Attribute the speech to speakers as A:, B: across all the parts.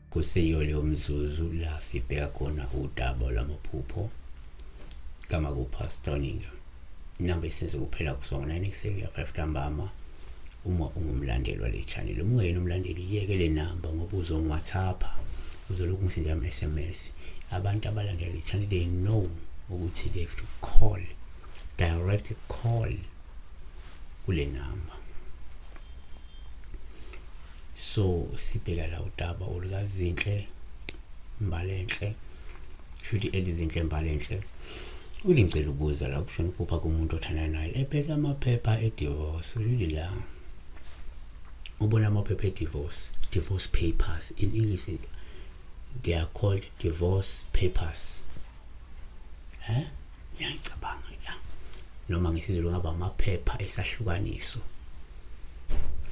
A: Kuseyiyo leyo mzuzu la sibheka khona udaba lwamaphupho kaMakupha Stoning. Inamba isenze kuphela kusuka ngo-9 ekuseni kuya 5 ntambama uma ungumlandeli wale channel. Uma ungeyena umlandeli yeke le namba ngoba uzongi-WhatsApp, uzolokhu ngisendela ama-SMS. Abantu abalandela le channel, they know ukuthi they have to call, direct call kule namba. So sibheka la udaba olukaZinhle Mbalenhle, shuthi eliZinhle Mbalenhle. Uthi ngicela ukubuza la, kushona uphupha kumuntu othandana naye ephethe amaphepha e-divorce. Shuthi la ubona amaphepha e-divorce, divorce papers in English they are called divorce papers. Ngiyacabanga ya, noma ngesiZulu ngaba amaphepha esahlukaniso.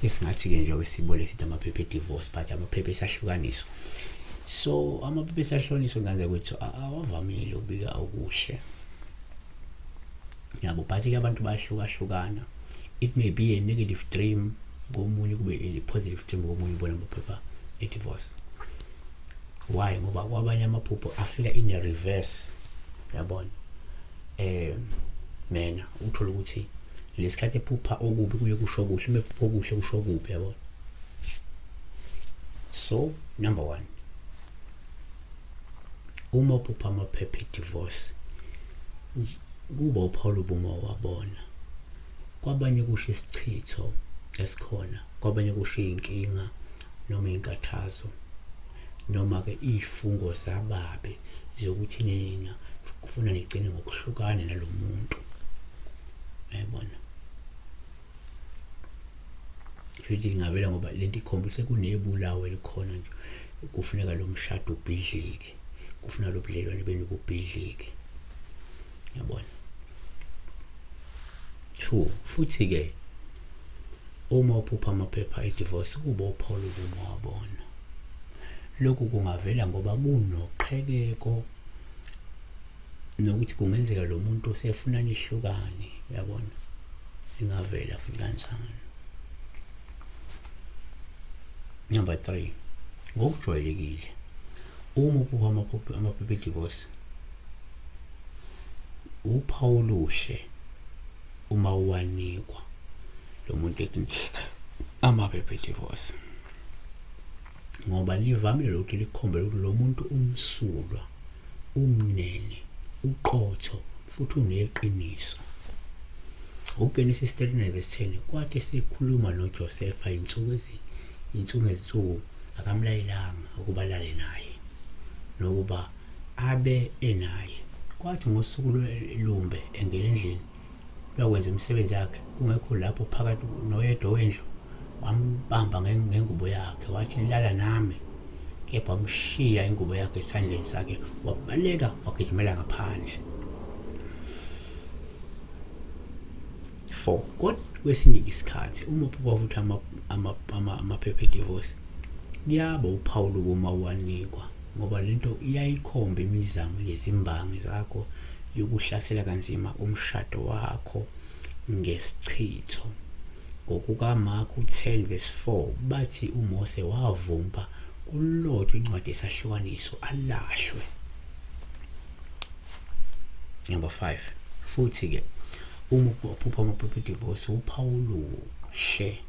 A: Esingathi-ke njengoba sibole sithi amaphepha e-divorce, but amaphepha esahlukaniso. So amaphepha esahlukaniso ngenza ukuthi awavamile ukubika okuhle, yabo, but-ke abantu bayahlukahlukana. It may be a negative dream komunye, kube a positive dream komunye ubona amaphepha e-divorce. Why? Ngoba kwabanye amaphupho afika in a reverse, yabona. Mina uthola ukuthi lesikhathi ephupha okubi kuye kusho kuhle, uma ephupha okuhle kusho okubi, yabona. So number 1, uma uphupha amaphepha e-divorce kuba uphawu uma wabona. Kwabanye kusho isichitho esikhona, kwabanye kusho iy'nkinga noma iy'nkathazo, noma-ke iy'fungo zababi zokuthi nina kufuna nigcine ngokuhlukana nalo muntu, uyayibona. Futhi ingavela ngoba lento ikhomba sekunebulawo elikhona nje, kufuneka lo mshado ubhidlike, kufuna lo budlelwane benu bubhidlike, yabona. 2, futhi-ke uma uphupha amaphepha e-divorce kuba uphawu lokuma wabona. Lokhu kungavela ngoba kunoqhekeko nokuthi kungenzeka lo muntu usefuna nihlukane, uyabona, ingavela futhi kanjalo. Number 3, ngokujwayelekile uma uphupha amaphupha e-divorce uphawu oluhle uma uwanikwa lo muntu ekunika amaphepha e-divorce, ngoba livamile ukuthi likhombe ukuthi lo muntu umsulwa, umnene, uqotho futhi uneqiniso. UGenesis 39 verse 10, kwathi esekhuluma noJosefa insuku ngezinsuku akamlayelanga ukuba alale naye nokuba abe enaye. Kwathi ngosuku lwelumbe engena endlini uyakwenza imisebenzi yakhe, kungekho lapho phakathi noyedwa wendlu, wambamba ngengubo yakhe wathi, lala nami. Kepha wamshiya ingubo yakhe esandleni sakhe, wabaleka wagijimela ngaphandle. 4, kodwa kwesinye isikhathi uma uphupha futhi amaphepha e-divorce kuyaba uphawu lokuma uwanikwa, ngoba lento iyayikhomba imizamo yezimbangi zakho yokuhlasela kanzima umshado wakho ngesichitho. NgokukaMarku 10 verse 4 bathi uMose wavumba kulotshwe incwadi yesahlukaniso alahlwe. Number 5, futhi-ke uma uphupha amaphepha e-divorce uphawu oluhle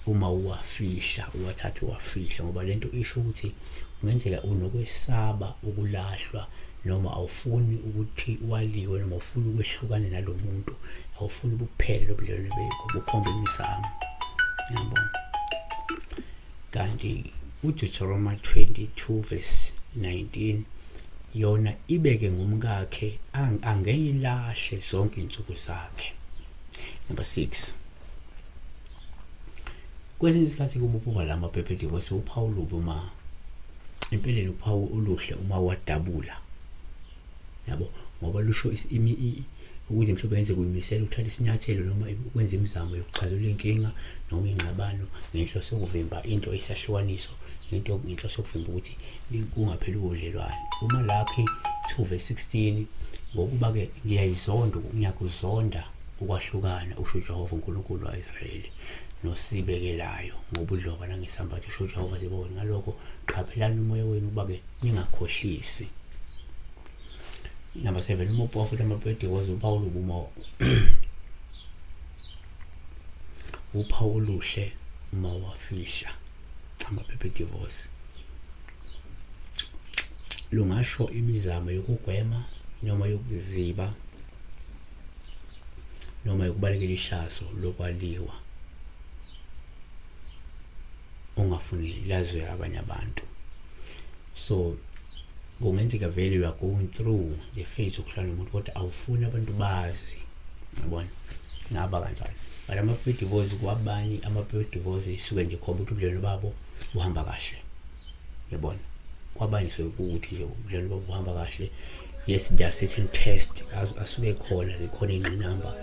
A: uma uwafihla, uwathatha uwafihla, ngoba lento isho ukuthi kungenzeka unokwesaba ukulahlwa, noma awufuni ukuthi waliwe, noma awufuni ukwehlukana nalo muntu, awufuni buphele lo budlelwane bekho, bukhomba imizamo, yabo. Kanti uDeuteronomy 22 verse 19 yona ibeke ngumkakhe angeyilahle zonke insuku zakhe. Number 6, kwesinye isikhathi kuma uphupha la maphepha e-divorce uphawu olubi, uma empeleni uphawu oluhle uma wadabula, yabo, ngoba lusho ukuthi mhlawumbe yenze kuyimisela ukuthatha isinyathelo noma ukwenza imizamo yokuxazulula inkinga noma ingxabano ngenhloso yokuvimba into esahlukaniso, ngento ngenhloso yokuvimba ukuthi kungapheli ubudlelwane. Uma lakhi 2 verse 16, ngokuba-ke ngiyayizonda, ngiyakuzonda ukwahlukana, usho uJehova uNkulunkulu wa-Israyeli, nosibekelayo ngobudlova nangesambatho, usho uJehova Zebawoni. Ngalokho qaphelani umoya wenu ukuba-ke ningakhohlisi. Number 7, uma upofa futhi amapediwozi uphawu olubi uma uphawu oluhle uma wafihla amaphepha edivosi. Lungasho imizamo yokugwema noma yokuziba noma yokubalekela ihlazo lokwaliwa ongafuni laziwe abanye abantu. So kungenzeka vele you are going through the phase yokuhlala nomuntu kodwa awufuni abantu bazi, yabona, ngaba kanjalo. But ama-pre-divorce kwabanye, ama-pre-divorce suke nje khomba ukuthi ubudlelwano babo buhamba kahle, yabona. Kwabanye suke kuwukuthi nje ubudlelwano babo buhamba kahle. Yes, there are certain tests asuke khona, zikhona iy'ngqinamba,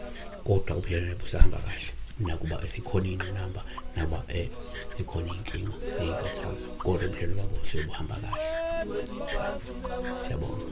A: kodwa ubudlelwano busahamba kahle. Nakuba zikhona iy'ngqinamba, nakuba zikhona iy'nkinga ney'nkathazo, kodwa ubudlelwano babo busuke buhamba kahle. Siyabonga.